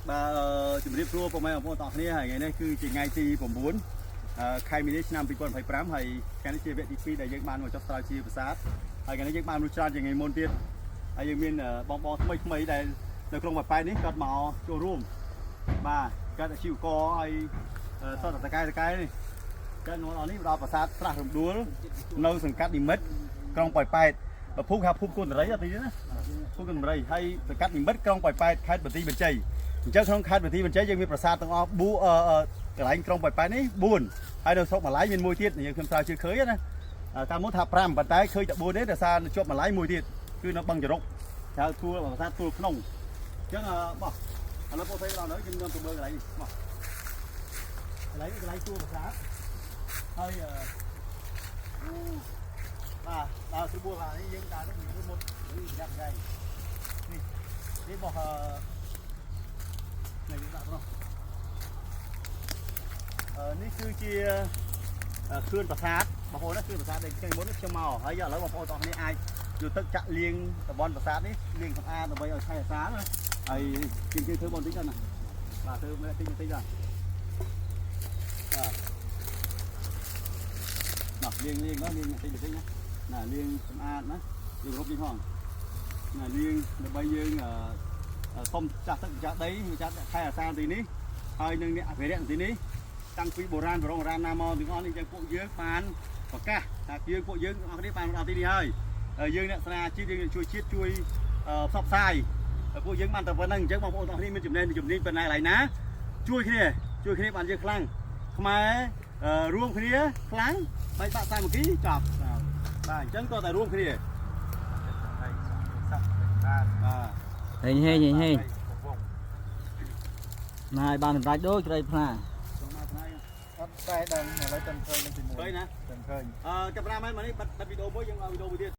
បាទជំរាបសួរពុកម៉ែបងប្អូនទាំងអស់គ្នាហើយថ្ងៃនេះគឺជាថ្ងៃទី9ខែមីនាឆ្នាំ2025ហើយថ្ងៃនេះជាវគ្គទី2ដែលយើងបានមកចុះស្រាវជ្រាវប្រាសាទហើយថ្ងៃនេះយើងបានមនុស្សច្រើនជាងថ្ងៃមុនទៀតហើយយើងមានបងបងថ្មីថ្មីដែលនៅក្រុងប៉ោយប៉ែតនេះគាត់មកចូលរួមបាទគាត់អាជីវករហើយសតតកែតកែនេះចឹងនៅនេះដល់ប្រាសាទស្រះរំដួលនៅសង្កាត់និមិត្តក្រុងប៉ោយប៉ែតភូមិហៅភូមិគុណរីទីនេះណាភូមិគុណរីហើយសង្កាត់និមិត្តក្រុងប៉ោយប៉ែតខេត្តបន្ទាយមានជ័យអញ្ចឹងក្នុងខេត្តបន្ទាយមានជ័យយើងមានប្រាសាទទាំងអស់4កន្លែងក្រុងប៉ោយប៉ែតនេះ4ហើយនៅស្រុកម៉ាឡៃមានមួយទៀតយើងខ្ញុំស្រាវជ្រាវឃើញណាតាមមុនថា5ប៉ុន្តែឃើញតែ4ទេដោយសារជាប់ម៉ាឡៃមួយទៀតគឺនៅបឹងចរុកហៅទួលប្រាសាទទួលក្នុងអញ្ចឹងបោះឥឡូវពួកផ្សេងដល់នៅខ្ញុំខ្ញុំទៅមើលកន្លែងនេះបោះកន្លែងនេះកន្លែងទួលប្រាសាទហើយបាទដើរស្រួលហើយយើងដើរទៅមួយមុតយ៉ាប់យ៉ៃនេះនេះបោះអឺនេះដាក់ទៅអឺនេះគឺជាខឿនប្រាសាទបងប្អូនណាខឿនប្រាសាទដែលខ្ញុំមុននេះខ្ញុំមកហើយឥឡូវបងប្អូនទាំងគ្នាអាចយកទឹកចាក់លាងតំបន់ប្រាសាទនេះលាងសម្អាតដើម្បីឲ្យឆៃអាសាណាហើយជាងគេធ្វើបងតិចណាបាទធ្វើតិចតិចបាទបាទនោះលាងលាងនោះលាងតិចតិចណាណាលាងសម្អាតណាយើងរົບនេះផងណាលាងដើម្បីយើងសុំចាស់ទឹកចាស់ដីចាស់ខែអាសាទីនេះហើយនឹងអ្នកអភិរក្សទីនេះតាំងពីបុរាណបរងរាមណាមកទាំងអស់នេះចឹងពួកយើងបានប្រកាសថាយើងពួកយើងទាំងអស់គ្នាបានមកដល់ទីនេះហើយយើងអ្នកស្នាជាតិយើងជួយជាតិជួយផ្សព្វផ្សាយពួកយើងបានតែប៉ុណ្្នឹងអញ្ចឹងបងប្អូនទាំងអស់គ្នាមានចំណេះជំនាញប៉ុណ្ណាកន្លែងណាជួយគ្នាជួយគ្នាបានយើងខ្លាំងខ្មែររួមគ្នាខ្លាំងបែកបាក់សាមគ្គីចប់បាទអញ្ចឹងក៏តែរួមគ្នាបាទ ហេងហេងហេងហេងណាយបានសម្រេចដូចក្រីផ្លា ចង់មកថ្ងៃ អត់តែដឹងឥឡូវតែឃើញទី1 ឃើញណា តែឃើញ អឺកាមេរ៉ាមែនមកនេះបិទបិទវីដេអូមួយយើងឲ្យវីដេអូមួយទៀត។